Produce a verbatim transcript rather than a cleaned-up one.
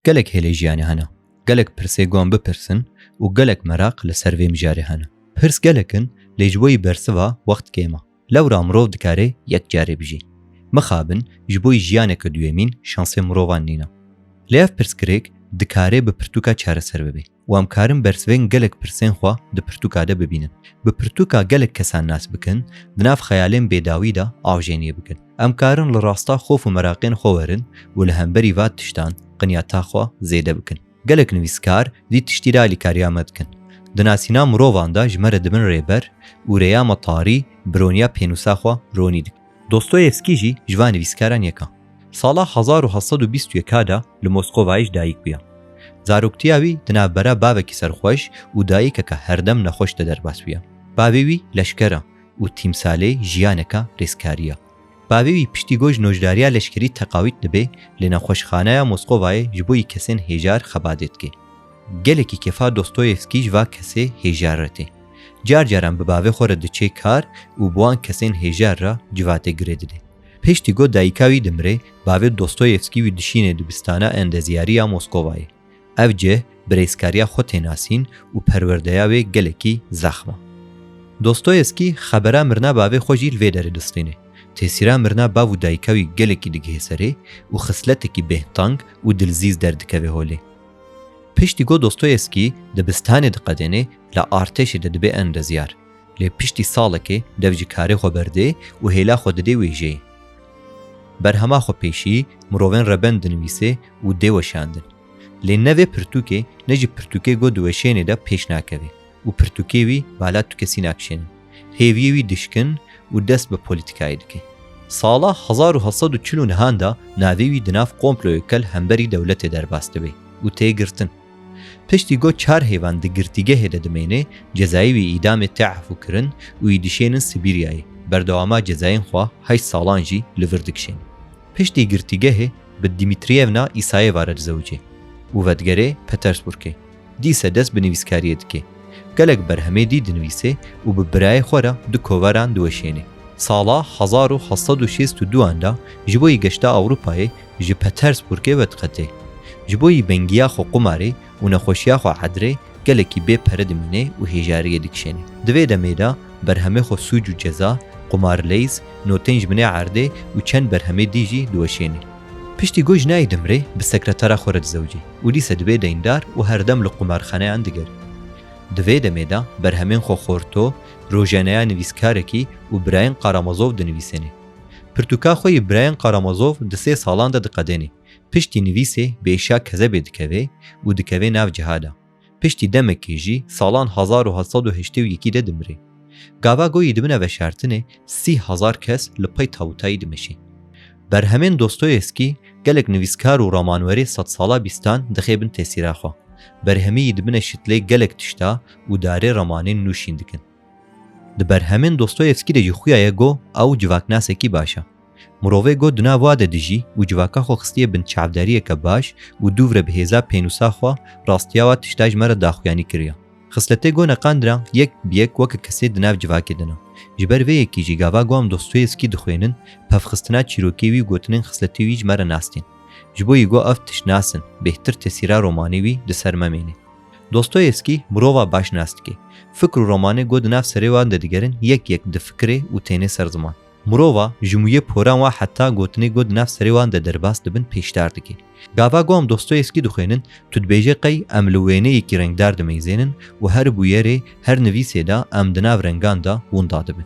Gelek hêlê jiyanê hene. Gelek pirsê gon bipirsin û gelek meraq li ser vê mijarê hene. Pirs gelek in, lê ji bo yî bersiva wext kêm e. Lewra mirov dikare yek carê bijî. Mixabin, ji bo yî jiyaneke duyemîn şansê mirovan nîne. Lê ev pirsgirêk dikare bi pirtûka çareser bibe û em karin bersivên gelek pirsên xwe di pirtûka de bibînin. Bi pirtûka gelek kesan nas bikin, di nav xeyalên bêdawî de avjeniyê bikin. Em karin li rasta xof û meraqên xwe werin û li hemberî va tiştan qinyata xwe zêde bikin. Gelek nivîskar vî tiştî de alîkariya me dikin. Di nasîna mirovan de ji me re dibin rêber û rêya me tarî bironiya pênûsa xwe ronî dikin. Dostoyevskî jî ji van nivîskaran yek e. Sala hezar û heft sed û bîst û yek de li Moskovayê ji dayik bûye. Zaroktiya wî di navbera bavekî serxweş û dayikeke herdem nexweş de derbas bûye. Bavê wî leşker e û tîmsalê jiyaneke rêzkarî ye. Bavê wî piştî ku ji nojdariya leşkerî teqawît dibe, li nexweşxaneya Moskovayê ji bo yî kesên hêjar xebadê dike. Gelekî kefa Dostoyevskî ji va kesê hêjar re tê. Car caran bi bavê xwe re diçe kar û bi wan kesên hêjar re civatê girê dide. Piştî ku dayika wî dimire, bavê Dostoyevskî wî dişîne dibistana endezyarî ya Moskovayê. Ev cih bi rêzkariya xwe tê nasîn û perwerdeya wê gelekî zexm e. Dostoyevskî xebera mirina bavê xwe jî li vê derê distîne. Tesîra mirina bav û dayika wî gelekî digihê serê û xisletekî bêhntang û dilzîz derdikeve holê. Piştî ku Dostoyevskî dibistanê diqedêne, li artêşê de dibe endezyar. Lê piştî salekê dev ji karê xwe berdê û hêla xwe didê wêjeyê. Berhema xwe pêşî mirovên reben dinivîsê û dê weşandin. Lê ne vê pirtûkê ne jî pirtûkê ku diweşênê de pêş nakeve û pirtûkê wî bala tu kesî nakişênin. Hêviyê wî dişkin û dest bi polîtîkayê dike. Sala hezar û heft sed û çil û nehan de navê wî di nav komployeke li hemberî dewletê derbas dibe û tê girtin. Piştî ku çar hêvan di girtîgehê de dimêne, cezayê wî îdamê tê efûkirin û yî dişênin Sibîryayê. Berdewama cezayên xwe heşt salan jî li vir dikişêne. Piştî girtîgehê bi Dimitriyevna Îsayeva re dizewicê û vedigerê Petersburgê. Dîse dest bi nivîskariyê dike. Gelek berhemê dî dinivîse û bi birayê xwe re du kovaran diweşêne. Sala hezar û heft sed û şêst û du de ji bo yî geşta Ewropayê ji Petersburgê vediqete. Ji bo yî bengiya xwe qumarê û nexweşiya xwe edrê gelekî bê pere dimîne û hêjariyê dikişêne. Di vê demê de berhemê xwe sûc û ceza, qumar leyz, notên ji binê erdê û çend berhemê dî jî diweşêne. Piştî ku jina yî dimrê, bi sekretera xwe re dizewicê û dîse dibe deyndar û herdem li qumarxaneyan digere. Di vê demê de berhemên xwe xorto, rojeneya nivîskarekî û birayên Karamazov dinivîsêne. Pirtûka xwe yî birayên Karamazov di sê salan de diqedêne. Piştî nivîsê bi êşa kezebê dikeve û dikeve nav cihada. Piştî demekê jî salan hezar û heft sed û heştê û yekî de dimrê. Gava ku yî dibine veşartinê, sî hezar kes li pey tawuta yî dimeşê. Berhemên Dostoyevskî gelek nivîskar û ramanwerê sedsala bîstan dixê bin tesîra xwe. Berhemê yî dibine şitlê gelek tişta û darê ramanên nû şîn dikin. Di berhemên Dostoyevskî de jî xuya ye ku ew civaknasekî baş e. Mirovê ku di nav wa de dijî û civaka xwe xistiye bin çavdariyeke baş û dûv re bi hêza pênûsa xwe rastiya wa tişta ji me re daxuyanî kiriye. Xisletê ku neqandina yek bi yek weke kesê di nav civakê de ne. Ji ber vê yekê jî gava ku em Dostoyevskî dixwênin, pevxistina çîrokê wî û gotinên xisletê wî ji me re nas tên. Ji bo yî ku ev tişt nas in, bêhtir tesîra romanê wî di ser me mêne. Dostoyevskî mirova baş nas dike. Fikr û romanê ku di nav serê wan de digerin yek yek difikire û têne ser ziman. Mirova ji mûyê poran wa heta gotinê ku di nav serê wan de derbas dibin pêşdar dike. Gava ku em Dostoyevskî dixwênin, tu dibêje qey em li wêneyekî rengdar dimeyzênin û her bûyerê, her nivîsê de em di nav rengan de winda dibin.